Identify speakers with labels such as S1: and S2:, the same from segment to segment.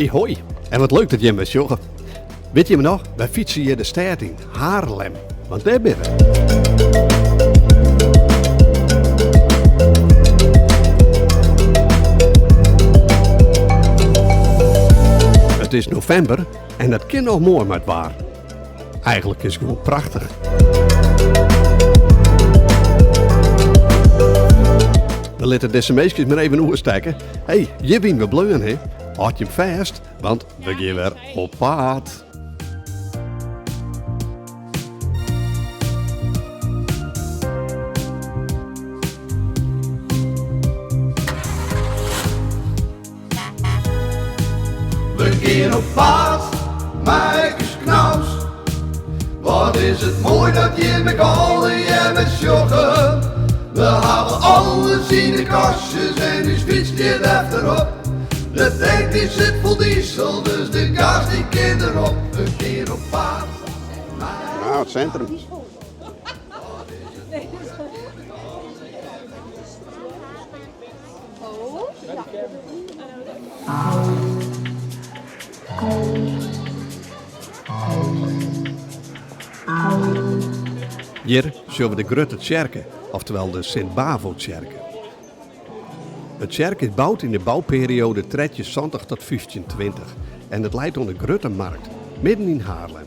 S1: Hey hoi, en wat leuk dat jimme wer sjogge. Wit jimme noch, wy fytse hjir de stêd yn, Haarlem, want dêr binne we. It is novimber en dat kin noch moai mei it waar. Eigenlik is it gewoan prachtich. We litte dizze minskjes mar even oerstekke. Hey, hjir wiene we bleaun, hè? Hâld jim fêst, want we gean wer op paad. We gean op paad mei ús knaus. Wat is it moai dat jim ek allegear sjogge. We hawwe alles yn de kastjes en ús fyts stiet efterop. De tank dy sit fol diesel, dus de gas dy kin derop. We gean op paad. Nou, it sintrum. Hjir sjogge we de Grutte Tsjerke, oftewol de Sint-Bavotsjerke. De tsjerke is boud yn de bouperioade 1370 tot 1520 en it leit oan de Grutte Markt, midden yn Haarlem.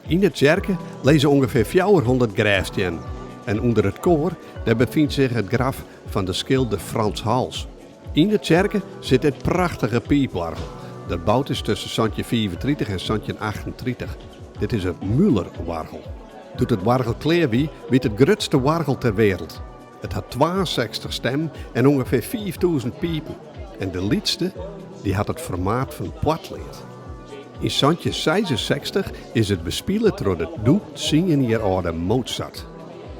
S1: Yn de tsjerke lizze ûngefear 400 grêfstiennen en ûnder it koar dêr befynt sich it graf fan de skilder Frans Hals. Yn de tsjerke sit dit prachtige piipoargel, dat boud is tusken 1735 en 1738. Dit is it Müller-oargel. Doe't it oargel klear wie, wie it it grutste oargel ter wereld. It hat 62 stemmen en ûngefear 5000 pipen. En de lytste, dy hat it formaat fan poatlead. Yn 1766 is it bespile troch de doe tsien jier âlde Mozart.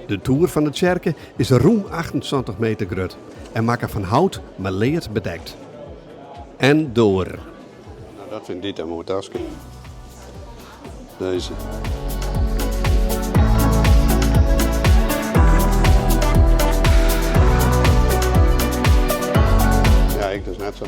S1: De toer fan de tsjerke is rûm 78 meter grut en makke fan hout mei lead bedekt. En doar. Nou, dat fynt dit in moai taske. Deze. Ja, ik dus net sa.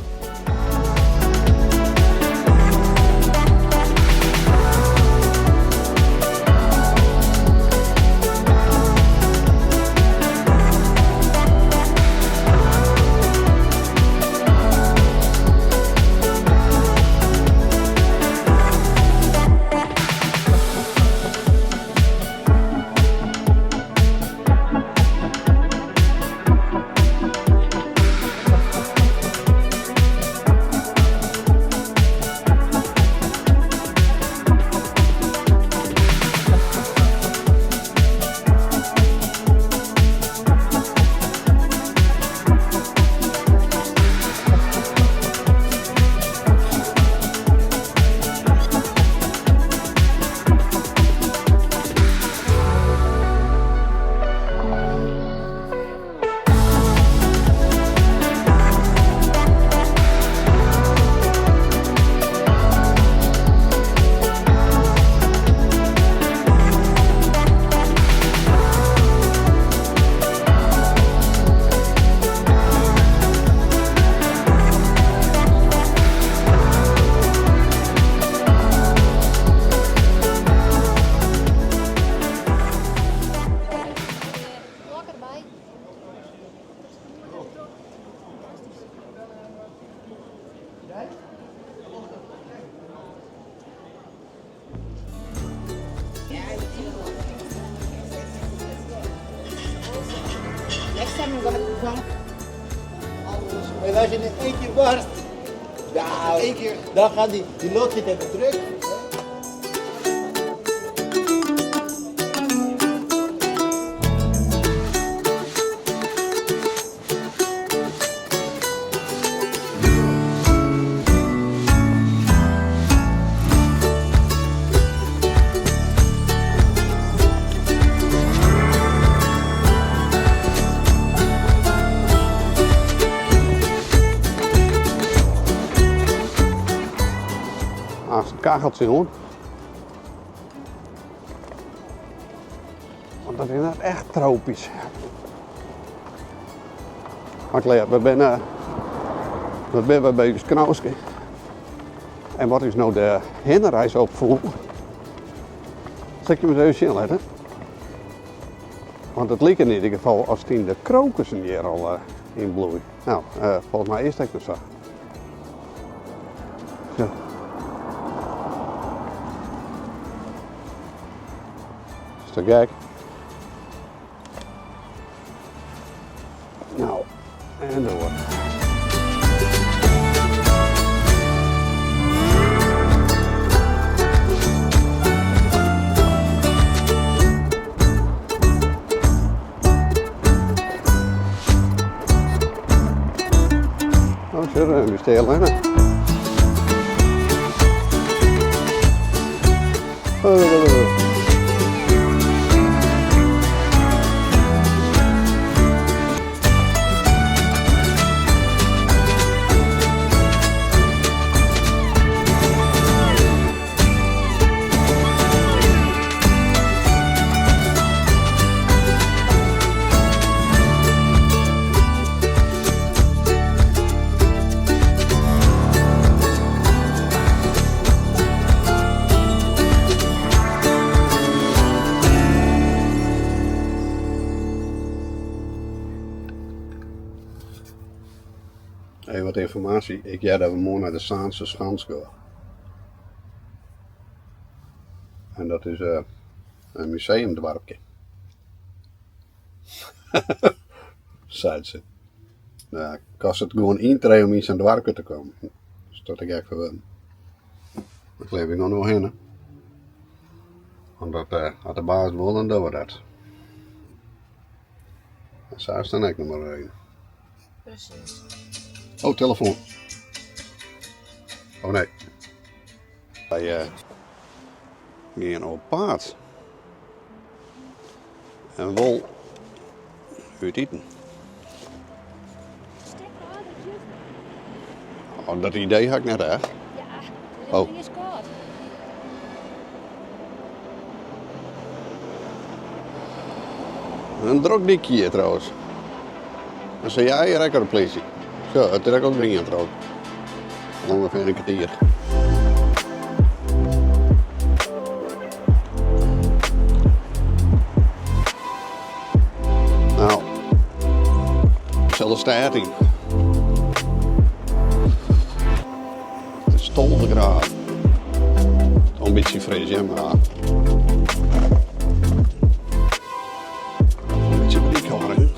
S2: En als je in één keer barst, ja, één keer, dan gaat die, die lot zit even druk.
S1: Aanst it kacheltsje oan. Want dat is net echt tropysk. Mar klear, we binne. Dat binne we by ús knauske. En wat ús no de hinnereis opfoel, sil ik jim ris even sjen litte. Want it like yn ieder gefal as stiene de krokussen hjir al yn bloei. No, folgens my is it ek noch sa. Zo. Is te gek. Nou, en door. Oh, sjoch, we stean allinne. Oh. Even wat ynformaasje, ik hear dat we moarn nei de Zaanse Schans gean. En dat is in museumdoarpke. Seit se. Nou, kostet gewoan yntree om yn sa'n doarpke te kommen. Dat is toch te gek foar wurden. Dêr klear ik noch wol hinne. Want dat, as de baas wol, dan dogge we dat. En sa is dan ek noch mar even.
S3: Precies.
S1: Oh, telefoan. Oh nee. Wy gean op paad. En wol út iten. Oh, dat idee ha ik net echt.
S3: Ja,
S1: Oh.
S3: de is kâld.
S1: In drok dykje hjir trouwens. Dan sei jij hjir ek al de plysje. Zo, it is ek al grien trouwens. Ungefear in kertier. Nou, ik sil de stêd yn. It is 12 graden. Al in bytsje fris, ja, mar. In bytsje panyk hâlde.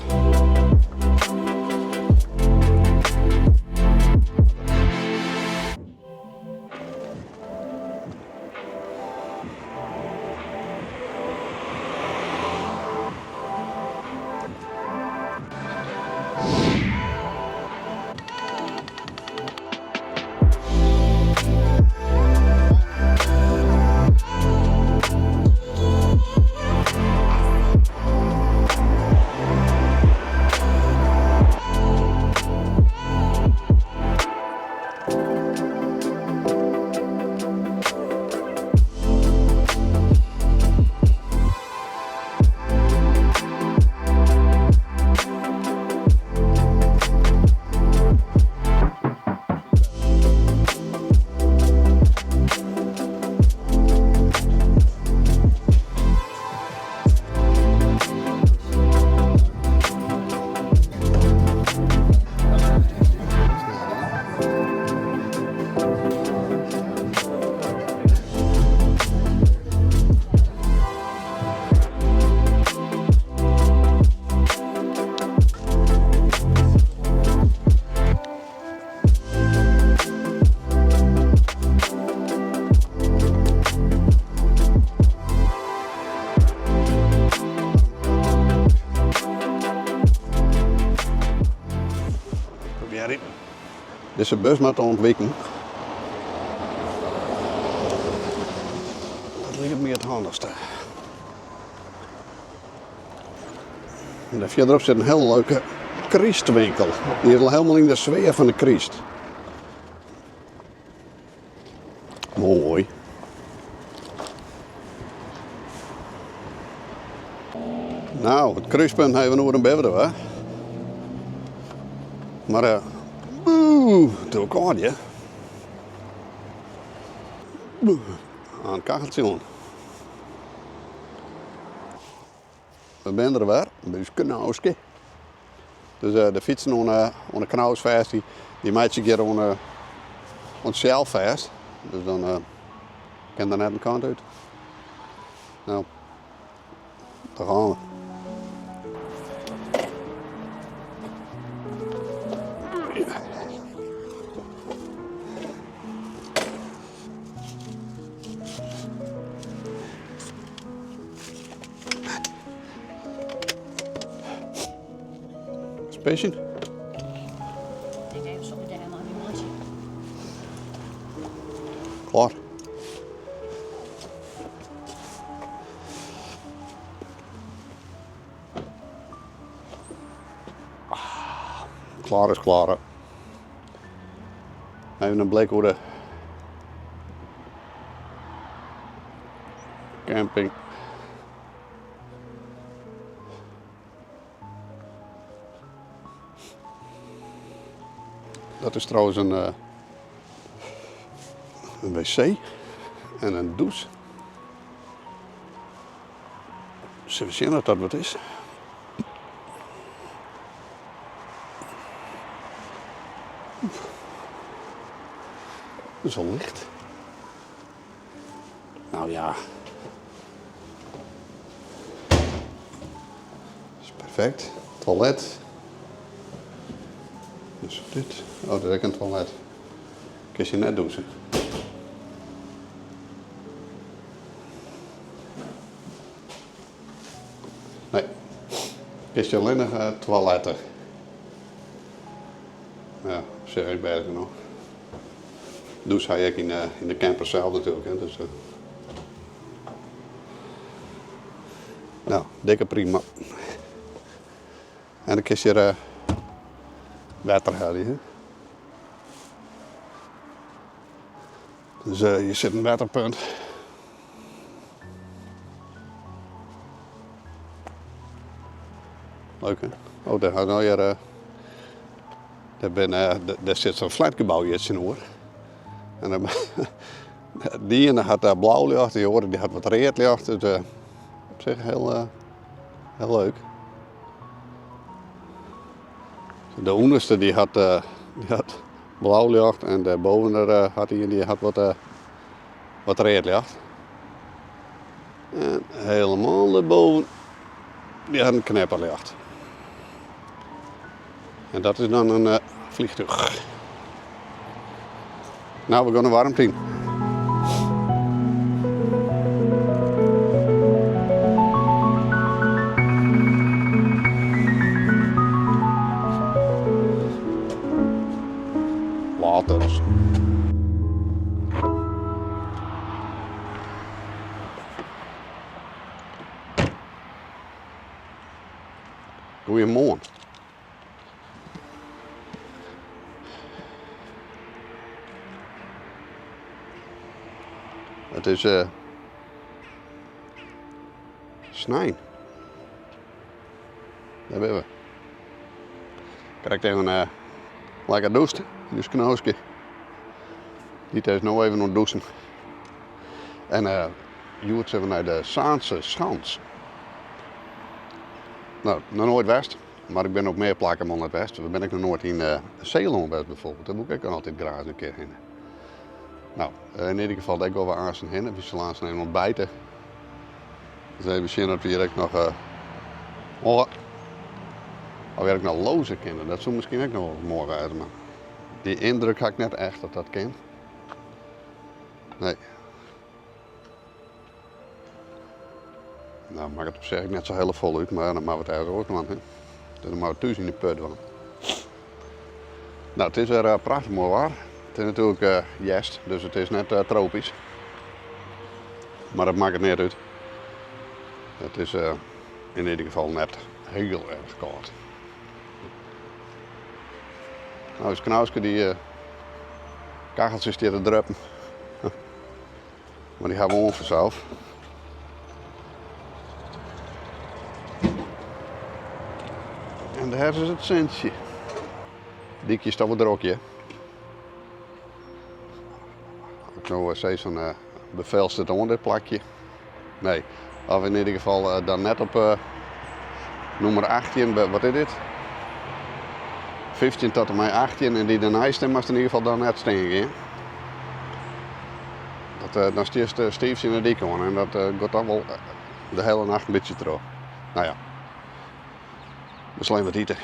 S1: Probearje dizze bus mar te ûntwiken. Dat liket my it handichste. En dêr fierderop sit in hiel leuke krystwinkel. Dy is al helemaal yn de sfear fan de kryst. Moai. Nou, it krúspunt hawwe we oer in beverde, hè? Mar. Oeh, it is wol kâld hjir. Oan it kacheltsje oan. We binne der wer, by ús knauske. Dus de fytsen oan de knaus fêst, dy meitsje ik hjir oan it sel fêst. Dus dan kin der net in kant út. No, daar gaan we. Spesje?
S3: Ik even zo meteen helemaal in die mandje.
S1: Klaar. Klaar is klaar. Even in blik oer de camping. Dat is trouwens in wc en in dûs. Sille we sjen oft dat wat is. Dat is wel licht. Nou ja. Is perfect. Toilet. Dus dit. Oh, dat is ek in toilet. Kinst je net dûse. Nee. Kinst je allinnich toilette. Ja, op sich ek bêst genôch. Dûs ha je ek yn de camper sels natuerlik. Hè, dus, no, dikke prima. En dan kinst hjir wetter helje. Hè. Dus hjir sit in wetterpunt. Leuk hè? Oh, dêr ha no hjir, dêr binne, dêr sit sa'n flatgebou hjir tsjinoer. En dan, dy iene hat blau ljocht, dy oare dy hat wat read ljocht. Dus op sich hiel, hiel leuk. De ûnderste dy hat, dy hat blau ljocht en dêrboven hat ien dy hat wat, wat read ljocht. En helemaal dêrboven dy hat in knipperljocht. En dat is dan in vliegtuig. Nou, we gaan de warmte yn. Later. Goeiemoarn. It is snein. Dêr binne we. Krekt even lekker dûst yn ús knauske. Dy't is no even oan it dûsen. En hjoed sille we nei de Zaanse Schans. No, noch noait west, mar ik bin op mear plakken wol net west. We bin ek noch noait yn Seelân west bijvoorbeeld. Dêr woe ik ek altyd graach in kear hinne. No, yn ieder gefal, dêr gean we aansten hinne. We sille aansten even ontbijte. Dus even sjen oft we hjir ek noch oh, of we ek noch loze kinne. Dat soe miskien ek noch wol moai wêze, mar dy yndruk ha ik net echt dat dat kin. Nee. Nou, makket op sich ek net sa hiele folle út, mar dan moatte we it ergens oars dwaan. Hè? Dus dan moatte we thús yn de put dwaan. Nou, it is wer prachtich moai waar. It is natuerlik hjerst, dus it is net tropysk. Mar dat makket neat út. It is yn ieder gefal net hiel erch kâld. Nou, ús knauske dy kacheltsje stiet te druppen. Mar dy ha we oan fansels. En dêr is it sintsje. Dykje is toch wol drok hjir. As ik no sis fan befelst it oan dit plakje? Nee. Of yn ieder gefal dan net op nûmer 18, wat is dit? 15 tot en mei 18 en dy derneist dêr moatst yn ieder gefal dan net stean gean. Dat, dan stiest stiif tsjin de dyk oan en dat giet dan wol de hiele nacht in bytsje troch. No ja, we sille even wat ite.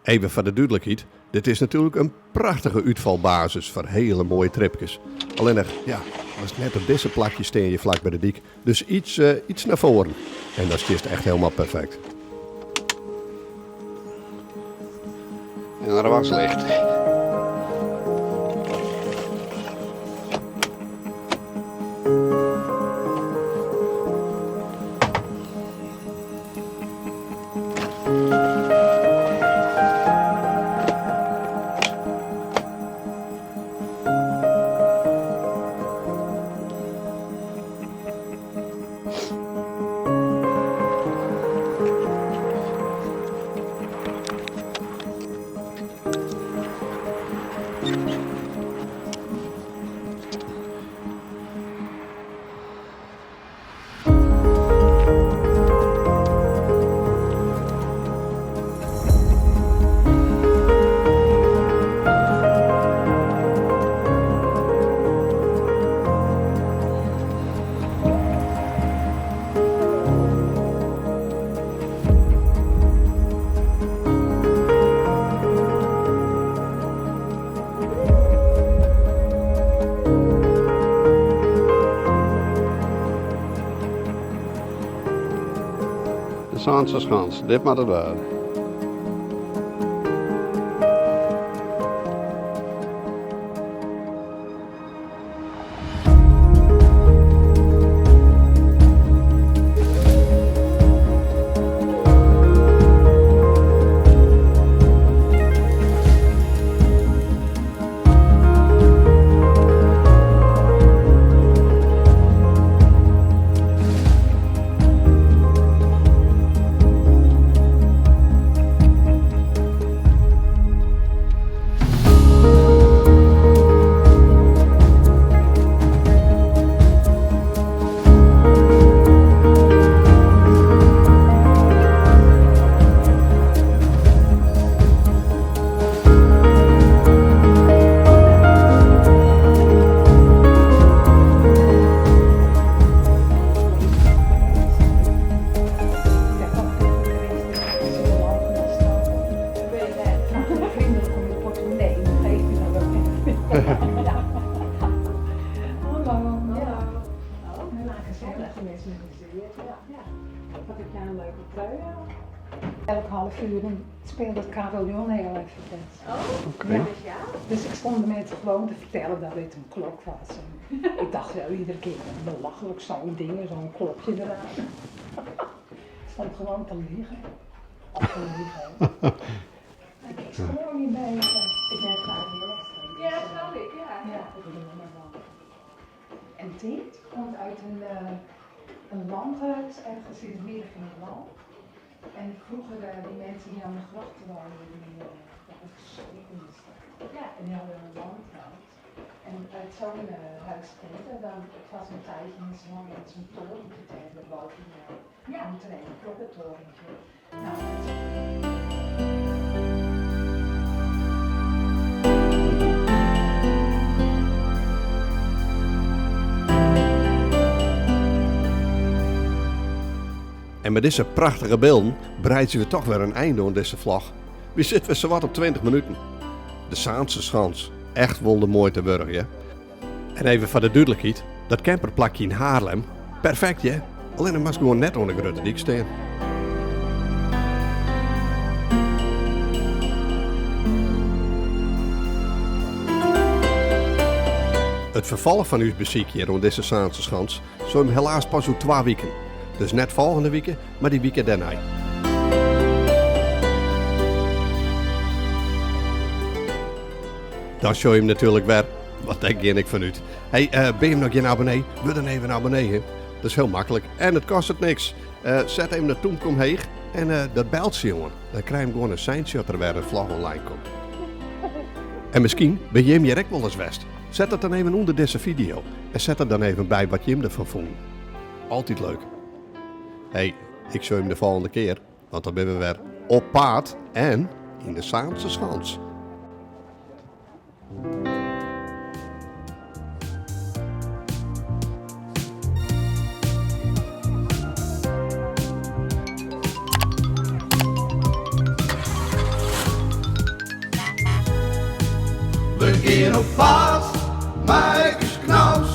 S1: Even foar de dúdlikheid, dit is natuerlik in prachtige útfalbasis foar hiele moaie tripkes. Allinnich, ja, moatst net op dizze plakje stean hjir flak by de dyk, dus iets, iets nei foaren en dan stiest echt helemaal perfekt. En er was licht. De Zaanse Schans, dit moat it wêze.
S4: Elk half uur dan speelde het carillon heel even.
S1: Oké.
S4: Ja. Dus ik stond de mensen gewoon te vertellen dat dit een klok was. En ik dacht wel iedere keer, belachelijk zo'n ding, zo'n klokje eraan. Ik stond gewoon te liegen. Of te liegen. Ik wist gewoon niet beter. Ik ben vrijwillig.
S5: Ja, snap ik, ja.
S4: Ja, ik bedoel maar wel. En dit komt uit een landhuis ergens in het midden van het land. En vroeger die mensen die aan de grachten woonden, die ja, verschrikkelijk in de stad.
S5: Ja.
S4: En die hadden een landhuis. En uit zo'n huis kende, dan, het was een tijdje in zo'n met zo'n torentje te hebben boven de
S5: Ja.
S4: entree, een klokkentorentje. Nou, dat
S1: En met dizze prachtige bylden breitsje we toch wer in ein oan dizze vlog. Wy sitte wer sawat op 20 minuten. De Zaanse Schans, echt wol de muoite wurdich, hear. En even foar de dúdlikheid, dat camperplakje yn Haarlem, perfekt hear. Allinnich moatst gewoan net oan de grutte dyk stean. It ferfolch fan ús besyk hjir oan dizze Zaanse Schans sil him helaas pas oer twa wiken. Dus net folgjende wike, mar dy wike dêrnei. Dan sjoch je him natuerlik wer, want dêr gean ik fan út. Hey, binne jim noch gjin abonnee? Wurd dan even abonnee, hè. Dat is hiel maklik en it kostet niks. Set even dat tûmke omheech. En eh, dat beltsje oan, dan krije jim gewoan in seintsje as der wer in vlog online komt. En miskien binne jim hjir ek wolris west. Set dat dan even ûnder dizze fideo en set der dan even by wat jim derfan fûnen. Altyd leuk. Hey, ik sjoch jim de folgjende kear, want dan binne we wer op paad en yn de Saanse Schans. We gean op paad mei ús knaus.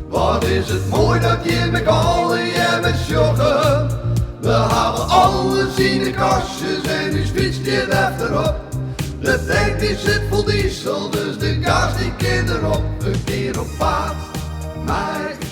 S1: Wat is it moai dat jim ek allegear sjogge. We hawwe alles yn de kastjes en ús fyts stiet efterop. De tank dy sit fol diesel, dus de gas dy kin derop. We gean op paad mei.